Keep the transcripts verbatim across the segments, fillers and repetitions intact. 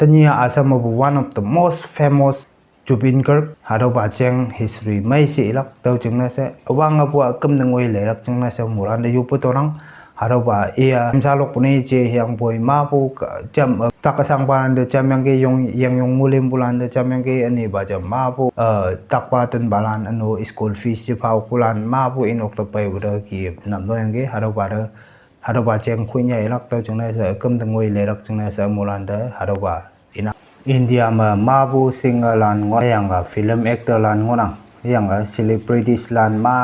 Tenyih-a Assam mepu one of the most famous Zubeen Garg, hatüopa jeng history mei she ilak, tüo jingne she, üwange pu-a kümne ngoi leilak jingne she, moilan te yoppe tonang, hatüopa iya, Hemsha lokpu ne je hüyangpoi, mapu ka, jam, eh, tak asangpalan te jamyangki yong, yengyong mulimpulan te jamyangki, ünepa jam mapu, eh, takpa tenpalan, üno school fees she phaokulan, mapu inok te peipu te ki nap noyangki, hatüopa te, hatüopa jeng khoi nyei ilak tüo jingne she, küm te ngoi leilak jingne she, moilan te, hatüopa inang. India me mapu singerlan ngoh, hüyange film actorlan ngohnang, hüyange celebritieslan ma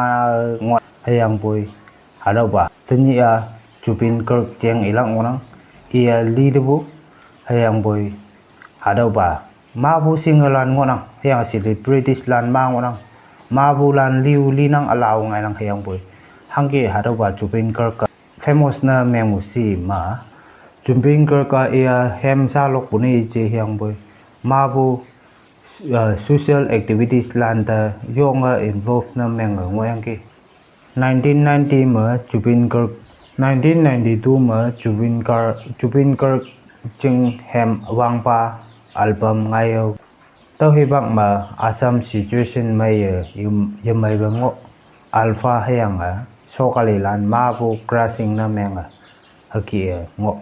ngoh, hüyangpoi, hatüopa tenyih-a Zubeen Garg jeng ilak ngohnang, iya litepu, hüyangpoi, hatüopa mapu singerlan ngohnang, hüyange celebritieslan ma ngohnang, mapulan liu linang ülao ngainang hüyangpoi. Hangke hatüopa Zubeen Garg-a famous ne mengpu shi ma, Zubeen Garg-a iya Hemsha lokpu ne je hüyangpoi, mapu, eh, social activitieslan te yonge involve ne menge ngohyangki. Nineteen ninety me Zubeen Garg, nineteen ninety-two me Zubeen Gar-, Zubeen Garg jing hem wangpa album ngaiyo. Tüo hipak me Assam situation meiye yem-, yemeipe ngoh. Alpha hüyange, sokalilan mapu crushing ne menge, hüke ngoh.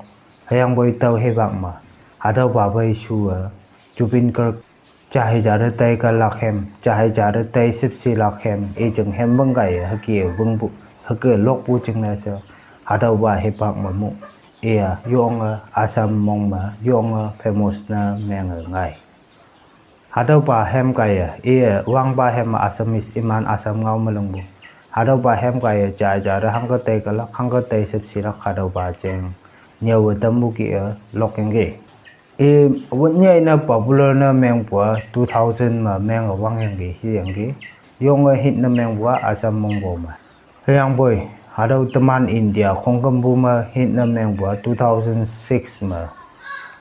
Hüyangpoi tüo hipak me, hatüopa pei shu-e, Zubeen Garg, jahi jate tei kalak hem, jahi jate tei shüpshelak hem, i jing hem wüng kaiye, hüke wüngpu, hüke lokpu jingne she, hatüopa hipak me mu, iya, yonge, Assam mong me, yonge, famous ne menge ngai. Hatüopa hem kaiye, iye, wangpa hem Assamese iman Assam ngao me lingpu. Hatüopa hem kaiye, ja ja te hangke tei kalak, hangke tei shüpshelak hatüopa jeng. Nyüowe tampu ki-e, lokyangki. I, wün nyei ne popular ne mengpu-a two thousand me menge wangyangki, sheyangki. Yonge hit ne mengpu-a Assam mongpo me. Hüyangpoi, hatüo teman India khongkümpu me hit ne mengpu-a two thousand six me.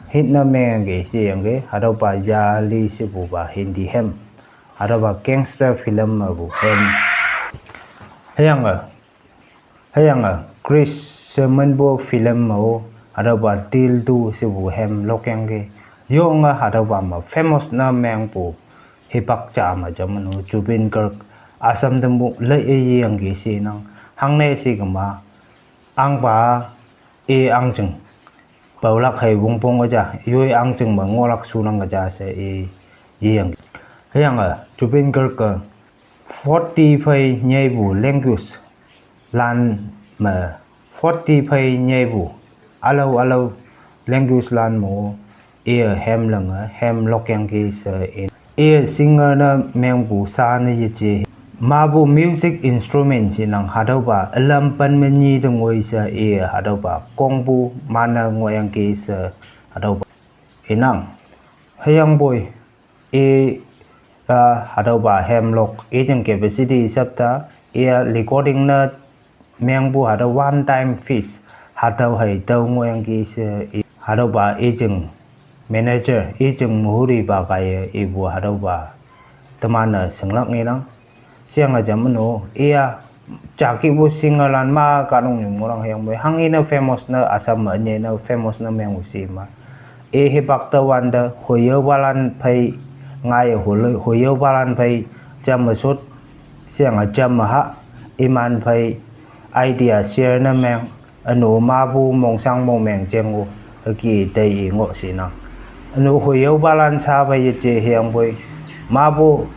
Hit ne mengyangki, sheyangki, hatüopa yali shepupa Hindi hem. Hatüopa gangster film mepu hem. Hüyange, hüyange, Chris she minpu film me-o, hatüopa Dil two shepu hem lokyangki. Yonge hatüopa me famous ne mengpu. Hipak ja me jam no, Zubeen Garg, Assam tempu lei-e yeyangki shenang, hangne she kema, ahngpa, i ahng jing, paolak hei wongpong üja, yoi ahng jing me ngohlak shunang üja she i, yeyangki. Hüyange, Zubeen Garg-e, forty phei nyeipu language lan me, forty phei nyeipu, ülao ülao language lan me, iye hem lange, hem lokyangki she i. Iye singer ne mengpu sha ne yeje. Mapu music instrument shenang hatüopa, ülam pen me nyi te ngoi she iye hatüopa, kongpu mane ngohyangki she hatüopa. Inang. Hüyangpoi. I, a, hatüopa hem lok, i jing capacity shapta, iya recording ne mengpu hatüo one time fees, hatüo hei tüo ngohyangki she i, hatüopa i jing manager, i jing muhuripa kaiye ipu hatüopa, teman-e shinglak ngenang. Sheyange jam no, iya, jakihpu singerlan ma kahtoknyu ngohnang hüyangpoi. Hanghe ne famous ne Assam me ünyei ne famous ne mengpu shi ma. I hipak te wante, hoiyaopalan phei, ngaiye hoi-, hoiyaopalan phei, jam me shot, sheyange jam me hah, iman phei, idea share ne meng, üno mapu mongshang mongmeng jeng-o, hüke tei i ngoh shenang. Üno hoiyaopalan sha phei yeje hüyangpoi, mapu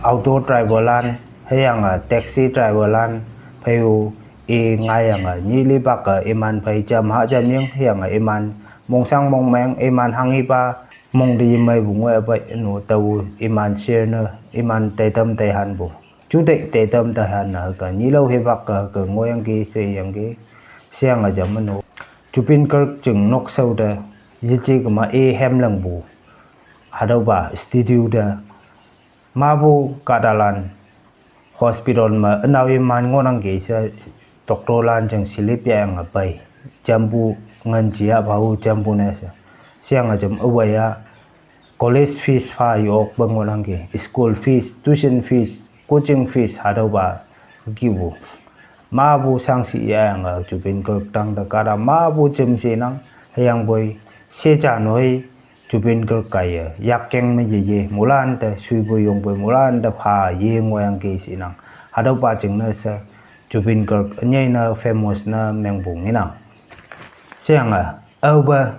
auto driverlan, hüyange taxi driverlan, phei-o, i ngaiyange, nyih lipak-e iman phei jam hah jam yeng, hüyange iman mongshang mongmeng, iman hanghepa, mong te yemeipu ngoi pei, üno tao iman share ne, iman teitam teihanpu. Juteih teitam teihan ne hüke, nyihlao hipak-e hüke ngohyangki sheyangki, sheyange jam no. Zubeen Garg jing nokshao te, yeje kema i hem lingpu. Hatüopa studio te, mapu kahtalan, hospital me, ünao iman ngohnangki she, doctorlan jing slip yahyange pei. Jampu ngan jia pao jampu ne she. Sheyange jam üwei-a, college fees pha yokpe ngohnangki, school fees, tuition fees, coaching fees, hatüopa, kipu. Mapu shangshih yahyange Zubeen Garg tangte kahta mapu jam shenang, hüyangpoi, she ja noi, Zubeen Garg kaiye yakkeng me yeye molan te suipu yongpu molan te pha ye ngohyangki shinang. Hatüopa jingne she Zubeen Garg ünyei ne famous ne mengpu ngenang. Sheyange, aope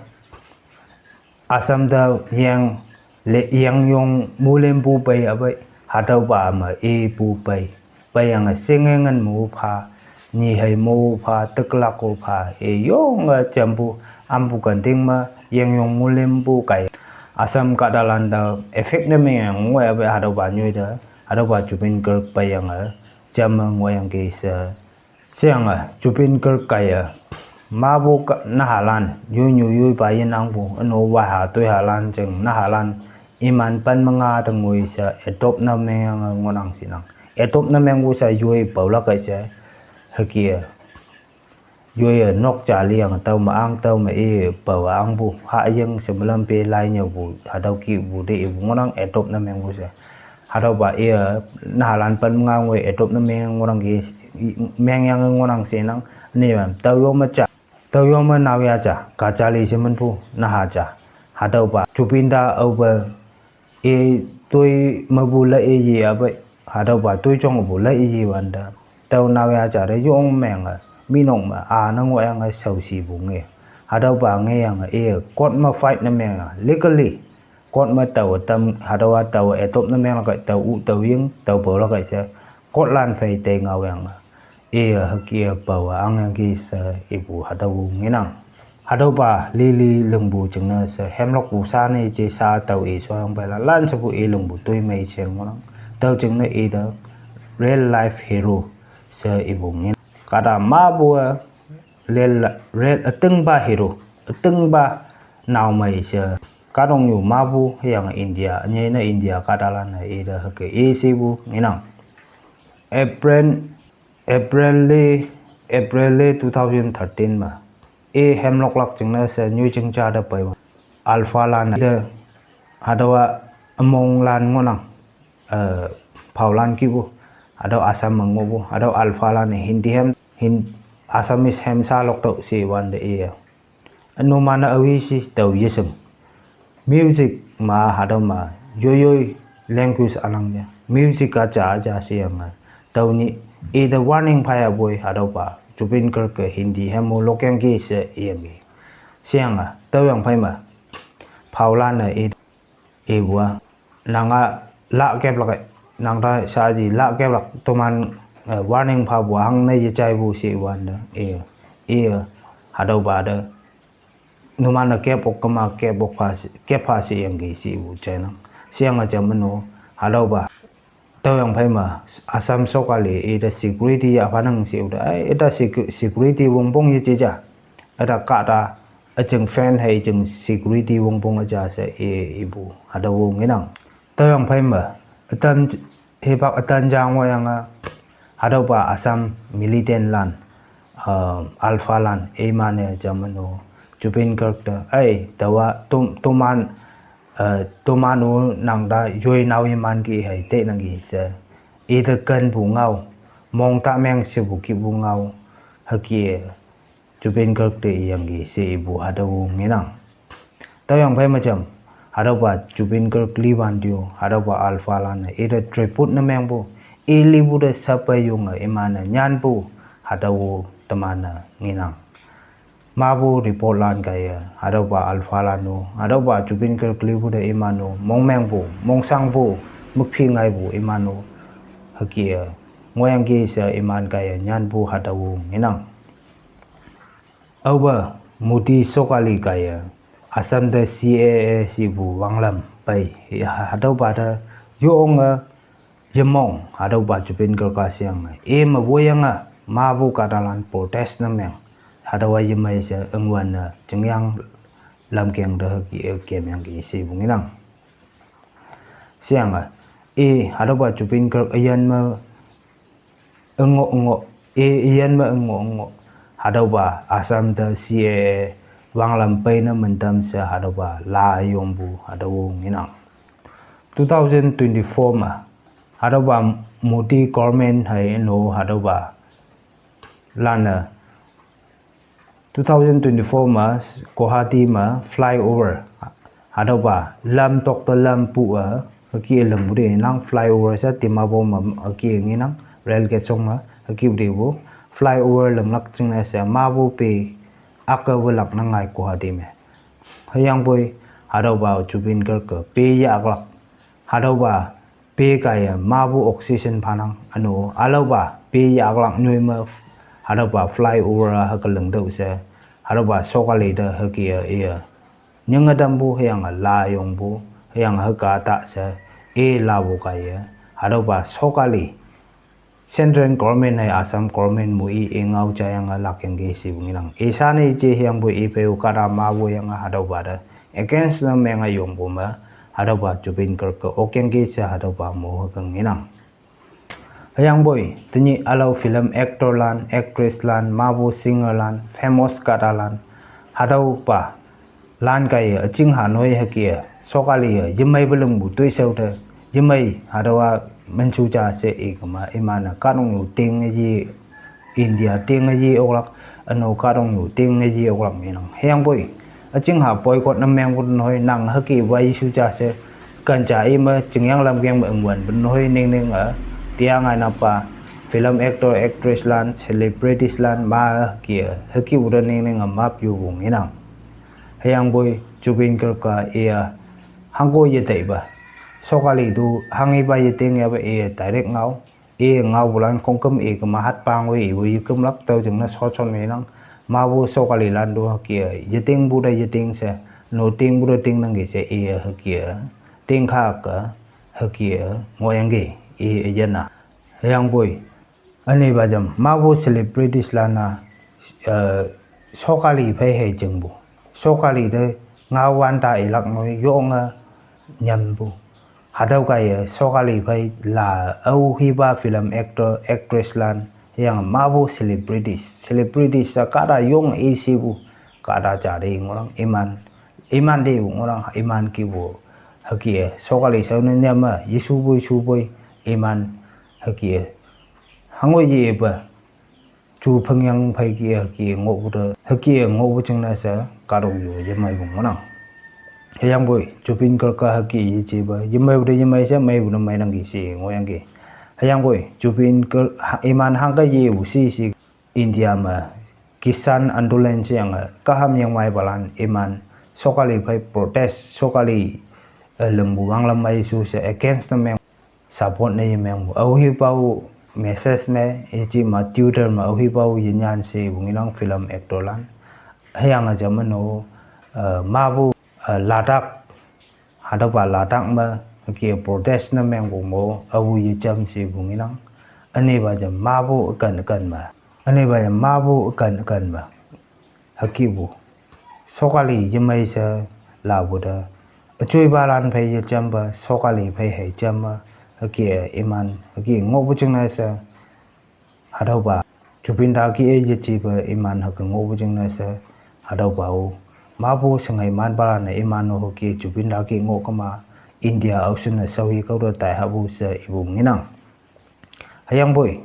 Assam te yeng, le, yengyong mulimpu pei apei, hatüopa me ipu pei. Peiyange shinge ngen mu pha, nyi hei mu pha, teklak-o pha, i yonge jampu, ampu kenting me, yengyong mulimpu kai. Assam kahtalan te effect ne meng ngoiyape hatüopa nyoi te, hatüopa Zubeen Garg peiyange, jamme ngohyangki she. Sheyange, Zubeen Garg kaiye, mapu ka, nahalan, yoinyu yoipa yenangpu, üno waha toihalan jing, nahalan, iman pen me nga te ngoi she, adopt ne mengyange ngohnang shinang. Adopt ne mengpu she yoi paolak kai she, hüke-e. Yoiye nok ja liyange tao me ang tao me i pao angpu, hahying she melam pe lai nyüopu, hatüo kihpu te ipu ngohnang adopt ne mengpu she. Hatüopa iye, nahalan pen nga ngoi adopt ne meng ngohnangki, mengyange ngohnang shinang, niman, tao yo me ja, tao yo me naoya ja, kachali she minpu, naha ja. Hatüopa, Zubeen te aope, i toi mepu le i ye apei, hatüopa toi jongpu le i ye wante. Tao naoya ja te yong menge, minok me, a ne ngohyange shaoshipu nge. Hatüopa ngeyange, i court me fight ne menge, legally. Court me tao tam, hatüowa tao adopt ne menglak kai, tao u, tao ying, tao paolak kai she. Courtlan phei tei ngaoyange. Iye hüke-e paowe angyangki she ipu hatüo ngenang. Hatüopa lili lingpu jingne she hemlokpu sha ne je sha tao i shoyang peilan lan shepu i lingpu toi mei jeng ngohnang. Tüo jingne ite real life hero she ipu ngen. Kahta mapu-e real, real ütingpa hero, ütingpa naomei she. Kahtoknyu mapu hüyange India, ünyei ne India kahtalan-e ite hüke i shepu ngenang. April, April le, April le two thousand thirteen me. I hemloklak jingne she nyoijing ja te peiwa. Alphalan te hatüowa ümonglan ngohnang, eh, phaolan kihpu, hatüo Assam me ngohpu, hatüo Alphalan-e Hindi hem, Hin-, Assamese hem sha lok tüoh she wante iye. Numan-e awi shi tao yeshing. Music me hatüo me, yoiyoi language ünang ya. Music a ja ja sheyange. Tüo nyih, ite warning phayapoi hatüopa, Zubeen Garg ke Hindi hem mo lokyangki she iyangki. Sheyange, tüoyang phei me. Phaolan-e i, ipu-a. Nanga la keplak, nang ta shaji la keplak, toman, eh, warning phapu hangne yejaipu she wante. I, i, hatüopa te. Numan-e kep ok kema kep ok pha she, kep pha sheyangki shepu jainang. Sheyange jam no, hatüopa. Tüoyang phei me, Assam sokali, ite security ya phanang shepu te, ai, ite secu-, security wongpong yeje ja. Ite kahta, üjing fan hei jing security wongpong üja she i, ipu, hatüo ngenang. Tüoyang phei me, ütam hipak ütam ja ngohyange, hatüopa Assam militantlan, uh, Alphalan, iman-e jam no, Zubeen Garg te, ei, taowa, tom-, toman, eh, toman-o nang ta yoi nao iman ki hei tenangki she. Ite kenpu ngao, mong ta meng shepu kihpu ngao, hüke-e. Zubeen Garg te iyangki she ipu hatüo ngenang. Tüoyang phei me jam, hatüopa Zubeen Garg liwante-o, hatüopa Alphalan-e, ite tribute ne mengpu, i lipu te shape yonge iman-e nyanpu, hatüo teman-e ngenang. Mapu reportlan kaiye, hatüopa Alphalan-o, hatüopa Zubeen Garg lipu te iman-o, mongmengpu, mongshangpu, mükphi ngaipu iman-o, hüke-e, ngohyangki she iman kaiye nyanpu hatüo ngenang. Aope, Modi sokali kaiye, Assam te C A A shepu wanglam pei, ha-, hatüopa te, yonge, yemong, hatüopa Zubeen Garg sheyange, ime woiyange, mapu kahtalan protest ne meng, hatüowa yemei she üngwan-e, jingyang lamkeng te hüke-e kemyangki shepu ngenang. Sheyange, i, hatüopa Zubeen Garg üyin me, üngoh üngoh, i, üyin me üngoh üngoh, hatüopa Assam te C A A wanglam pei ne mintam she hatüopa la yongpu hatüo ngenang. Two thousand twenty-four me, hatüopa Modi government hei no hatüopa lan-e two thousand twenty-four me Guwahati me flyover, Hatüopa lam tok te lam pu-a hüke lingpu te nang flyover she Dimapur me hüke ngenang, rail gate shong me hüke tepu flyover linglak jingne she mapu pe ake welak nang ngai kuha ti me. Hüyangpoi hatüopa Zubeen Garg-e pe yahlak. Hatüopa pe kaiye mapu oxygen phanang üno ülaopa pe yahlak nyoi me hatüopa flyover-a hüke lingtüoh she hatüopa sokali te hüke-e iye nyinge tampu hüyange layongpu hüyange hüke ta she i lapu kaiye hatüopa sokali Central Government hei Assam Government mu i i ngao jayange lakyangki shepu ngenang. Isa ne ije hüyangpoi i phei-o kahta mapu yange hatüopa te against ne menge yongpu me hatüopa Zubeen Garg-e okyangki she hatüopa mo hüke ngenang. Hüyangpoi tenyih ülao film actor lan, actress lan, mapu singer lan, famous kahtalan, hatüopa lan kaiye üjingha noi hüke-e sokali-e yemeipe lingpu toishao te yemei hatüowa minshu ja she ikema iman-e kahtoknyu tinge ye, India tinge ye oklak, üno kahtoknyu tinge ye oklak ngenang. Hüyangpoi üjingha boycott ne mengpu noi nang hüke weishu ja she ken ja ime chingyang lamkeng me üngwanpu noi ningning-e tia ngainapa film actor actress lan celebrities lan ma hüke-e hükepu te ningning-e map yupu ngenang. Hüyangpoi Zubeen Garg-a iye hangko yetaipa sokali tu hanghipa yeting yape iye direct ngao. I ngaopulan khongküm i kema hatpang we iwe yekümlak tüo jingne shotshot me nang mapu sokalilan tu hüke-e yetingpu te yeting she, no tingpu te tingnangki she iye hüke-e tingkha-e hüke-e ngohyangki i üyin-a. Hüyangpoi ünepa jam mapu celebrities lan-a, eh, sokali phei hei jingpu sokali te ngaowante ilak noi yonge nyampu. Hatüo kaiye sokali phei la aohipa film actor actress lan hüyange mapu celebrities, celebrities-a kahta yong i shipu kahta ja te ngohnang iman, iman tepu ngohnang iman kihpu hüke-e sokali shao ne nyam-e yeshupoi shupoi iman hüke-e hangoi yepe ju phingyang phei kih-e hüke ngohpu te hüke ngohpu jingne she kahtoknyu yemeipu ngohnang. Hüyangpoi Zubeen Garg-a hüke yejepa yemeipu te yemei she meipu ne meinangki she ngohyangki. Hüyangpoi Zubeen Garg ha- iman hangke yepu shi she India me Kisan Andolan sheyange kaham yangwaipalan iman sokali phei protest sokali, eh, lingpu wanglam meishu she against ne meng support ne yemengpu aohipa-o message me yeje ma Twitter me aohipa-o yenyan shepu ngenang film actor lan. Hüyange jam üno, eh, mapu, eh, Ladakh hatüopa Ladakh me hüke protest ne mengpu mo ao yejam shepu ngenang. Ünepa jam mapu üken üken me, ünepa jam mapu üken üken me hükepu sokali yemei she lapu te üjoipalan phei yejampa sokali phei hei jamme hüke iman hüke ngohpu jingne she hatüopa Zubeen Garg-e yejepa iman hüke ngohpu jingne she hatüopa-o mapu shinghei manpalan-e iman-o hüke Zubeen Garg-e ngoh kema India aoshinne shaohi kao te tai hahpu she ipu ngenang. Hüyangpoi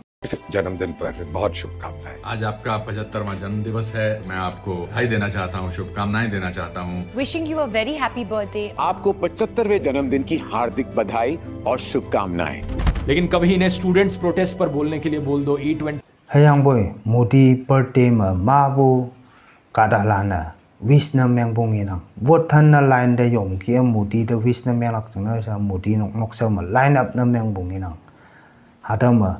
जन्मदिन पर बहुत शुभकामनाएं। आज आपका पचहत्तरवां जन्म दिवस है। मैं आपको बधाई देना चाहता हूँ, शुभकामनाएं देना चाहता हूँ। Wishing you a very happy birthday. आपको पचहत्तरवें जन्मदिन की हार्दिक बधाई और शुभकामनाएं। लेकिन कभी इन्हें स्टूडेंट्स प्रोटेस्ट पर बोलने के लिए बोल दो, E twenty. Hüyangpoi Modi birthday me mapu kahtalan-e wish ne mengpu ngenang. Vote thanne line te yong kih-e Modi te wish ne menglak jingne she Modi nok nokshao me line up ne mengpu ngenang. Hatüo me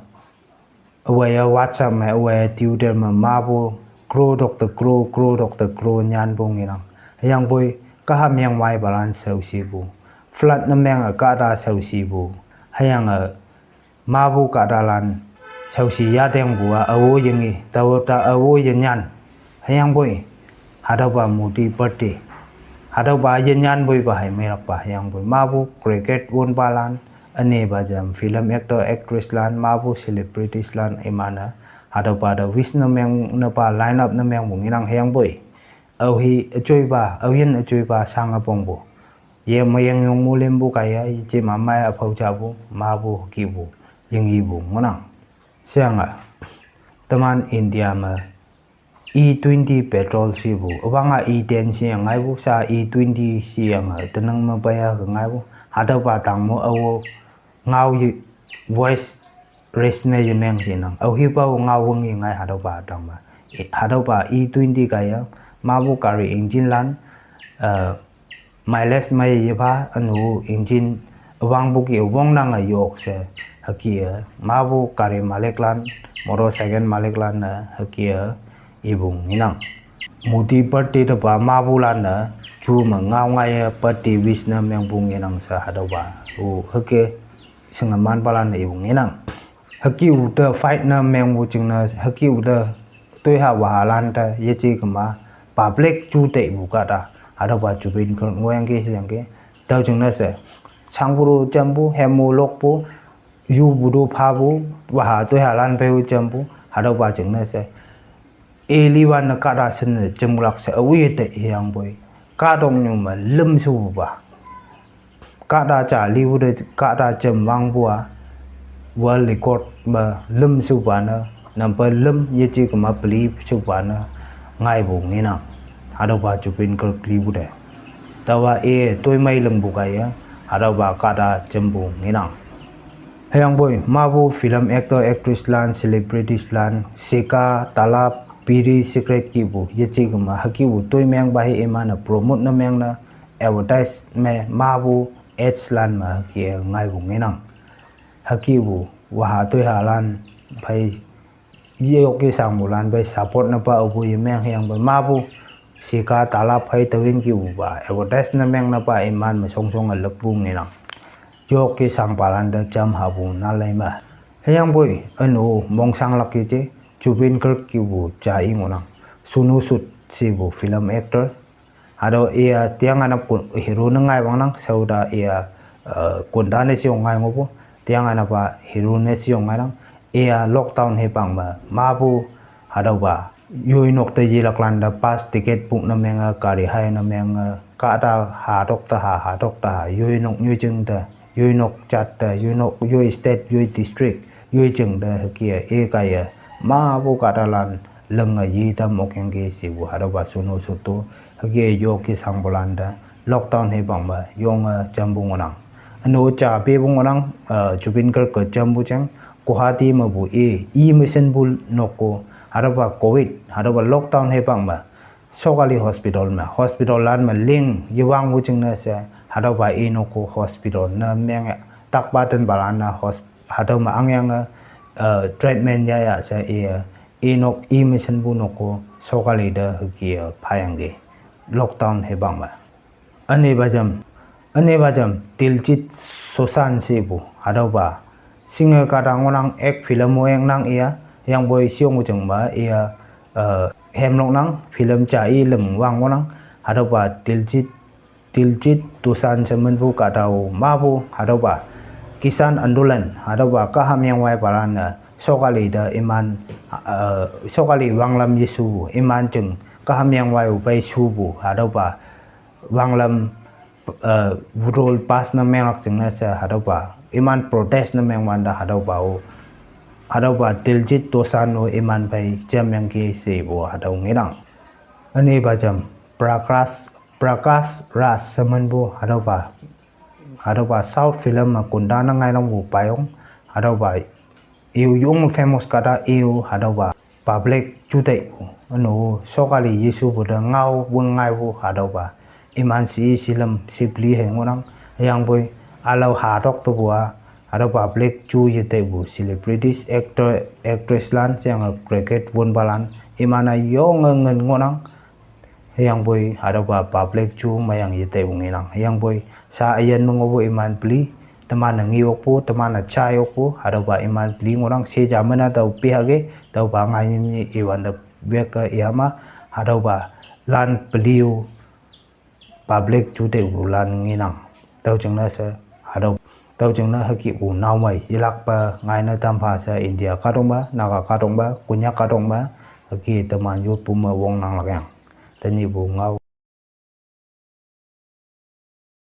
üwaiye WhatsApp me, üwaiye Twitter me mapu crore tok te crore, crore tok te crore nyanpu ngenang. Hüyangpoi kaham yangwaipalan shaoshipu, flood ne menge kahta shaoshipu, hüyange mapu kahtalan shaoshi yatengpu-a ao yenge tao ta ao yenyan. Hüyangpoi hatüopa Modi birthday hatüopa yenyanpoipa hei meilakpa hüyangpoi mapu cricket wonpalan, ünepa jam film actor actress lan, mapu celebrities lan iman-e hatüopa te wish ne mengnepa line up ne mengpu ngenang. Hüyangpoi aohi üjoipa, aoyin üjoipa shange pongpu ye meyeng yong molempu kaiye yeje ma mei üphao japu mapu hükepu yengipu ngohnang. Sheyange teman India me E twenty petrol shipu, üwang-a E ten shiyang ngaipu, sha E twenty shiyang-a tenang me peiya ke ngaipu, hatüopa tangmo ao ngao ye voice raise ne yemeng shinang. Aohipa ngao wang ye ngai hatüopa tangme. E, hatüopa E twenty kaiye, mapu gari engine lan, eh, mileage mei yepha, ünu engine üwangpu ki wongnange yok she, hüke-e, mapu gari maliklan, motorcycle maliklan-e, hüke-e, ipu ngenang. Modi party tepa mapulan-e, ju me ngao ngaiye party wish ne mengpu ngenang she hatüopa. O, hüke, shingemanpalan-e ipu ngenang. Hüke-u te fight ne mengpu jingne, hüke-u te toiha wahalan te yeje kema, public ju teipu kahta, hatüopa Zubeen Garg ngohyangki sheyangki, tüo jingne she, shangpu to jampu, hemmo lokpu, yupu to phapu, waha toihalan phei-o jampu, hatüopa jingne she, e liwan-e kahta shinne jamlak she awi te hüyangpoi, kahtoknyu me lüm shupupa. Kahta ja lipu te kahta jam wangpu-a, world record me lüm shupa ne, number lüm yeje kema peli shupa ne, ngaipu ngenang. Hatüopa Zubeen Garg lipu te. Taowa-e toimei lingpu kaiye, hatüopa kahta jampu ngenang. Hüyangpoi, mapu film actor, actress lan, celebrities lan, shika, talab, biri, cigarette kihpu, yeje kema, hükepu toimengpa hi iman-e promote ne mengne, advertise me, mapu ads lan me, hüke ngaipu ngenang. Hükepu, waha toihalan, phei, yeyok yeshangpulan phei support ne pa aopu yemeng hüyangpoi mapu, shika talab phei tawin kipupa, advertise ne mengne pa iman me shongshonge lükpu ngenang. Yok yeshangpalan te jam hapu nalei me. Hüyangpoi, ünu, mongshanglak yeje, Zubeen Garg kipu ja i ngohnang. Sonu Sood shepu film actor. Hatüo iya tiang anap kun-, hero ne ngai wangnang, shaota iya, eh, kunda ne sheyong ngai ngohpu, tiang anapa hero ne sheyong ngainang, iya lockdown hipak me, mapu, hatüopa, yoinok te yelaklan te bus ticket book ne menge, gari hire ne menge, kahta hatok te ha, hatok te ha, yoinok nyoijing te, yoinok jat te, yoinok, yoi state, yoi district, yoijing te, hüke-e, e kaiye, mapu kahtalan, linge yetam okyangki shepu hatüopa Sonu Sood to, hüke yok yeshangpulan te, lockdown hipak me, yonge jampu ngohnang. Ünu ja pepu ngohnang, eh, Zubeen Garg ke jampu jeng, Guwahati mepu i, i mission pu nokko, hatüopa covid, hatüopa lockdown hipak me, sokali hospital me, hospital lan me ling, yewangpu jingne she, hatüopa i nokko hospital ne menge, takpa tenpalan-a hos-, hatüo me angyange, eh, treatment yaya she i, i nok, i mission pu nokko, sokali te hüke-e phayangki. Lockdown hipak me. Ünepa jam, ünepa jam, Diljit Dosanjh shepu, hatüopa. Shinge kahta ngohnang ek film-o engnang iya, hüyangpoi sheyong jing me iya, eh, hemloknang film ja i ling wang ngohnang, hatüopa Diljit, Diljit Dosanjh she minpu kahtao mapu, hatüopa. Kisan Andolan, hatüopa kahamyang waipalan-e, sokali te iman, eh, sokali wanglam yeshupu, iman jing, kahamyang waiu phei shupu, hatüopa. Wanglam, eh, withdrawal pass ne menglak jingne she hatüopa. Iman protest ne mengwante hatüopa-o. Hatüopa Diljit Dosanjh-o iman phei jamyangki shepu hatüo ngenang. Ünepa jam Prakash, Prakash Raj she minpu hatüopa. Hatüopa South film me kunda ne ngailongpu payong. Hatüopa i-o yong famous kahta i-o hatüopa public juteipu. Ünu sokali yeshupu te ngao wüng ngaipu hatüopa. Iman shi shilüm shipli hei ngohnang. Hüyangpoi ülao hatok tepu-a. Hatüo public ju yeteipu celebrities, actor, actress lan, sheyange cricket wonpalan. Iman-e yonge ngin ngohnang. Hüyangpoi hatüopa public ju meyang yeteipu ngenang. Hüyangpoi sha üyin me ngohpu iman peli, teman-e nge okpu, teman-e jai okpu, hatüopa iman peli ngohnang she ja mena tao pehake, tüopa ngai nyimnyi iwante weke yama, hatüopa lan peli-o public juteipulan ngenang. Tüo jingne she, hatüo, tüo jingne hükepu naomei yelakpe ngaine tampha she India kahtokpa, Naga kahtokpa, Konyak kahtokpa, hüke teman yoppu me wongnanglak yang. Tenyihpu ngao.